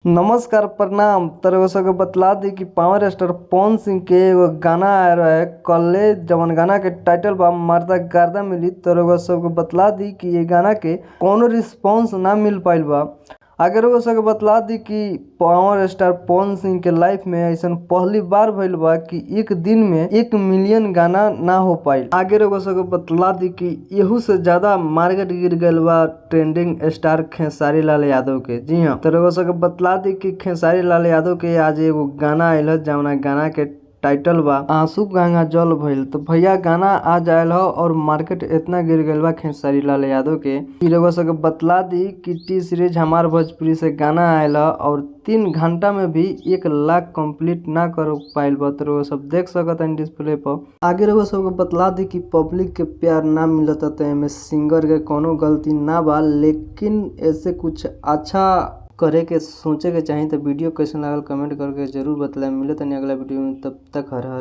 नमस्कार प्रणाम। तरह सबके बतला दी कि पावर स्टार पवन सिंह के एगो गाना आए रहे कल्हे, जवन गाना के टाइटल बा मर्दा गर्दा मिली। तरह सबके बतला दी कि ये गाना के कोनो रिस्पांस ना मिल पाइल बा। अगर वो सबके बतला दी कि पावर स्टार पवन सिंह के लाइफ में ऐसा पहली बार भइल बा कि एक दिन में 1 मिलियन गाना ना हो पाइल। आगे रउआ सबके बतला दी कि एहू से ज्यादा मार्केट गिर गइल बा ट्रेंडिंग स्टार खेसारी लाल यादव के। जी हाँ, तो रउआ सबके बतला दी कि खेसारी लाल यादव के आज एगो गाना आयल ह, जवना गाना के टाइटल बा आंसू गंगा जल भइल। तो भैया गाना आज आयल ह और मार्केट इतना गिर गइल बा खेसारी लाल यादव के कि रउआ सबके बतला दी कि टी सीरीज हमार भोजपुरी से गाना आयल ह और 3 घंटा में भी 1 लाख कंप्लीट ना कर पाइल बा। तो रउआ सब देख सकतानी डिस्प्ले पर। आगे रउआ सबके बतला दी कि पब्लिक के प्यार ना मिलता त एमे सिंगर के कोनो गलती ना बा, लेकिन ऐसे कुछ अच्छा करे के सोचे के चाही। तो वीडियो कैसन लागल कमेंट करके जरूर बतलाएं। मिले तनी अगला वीडियो में, तब तक हर हर।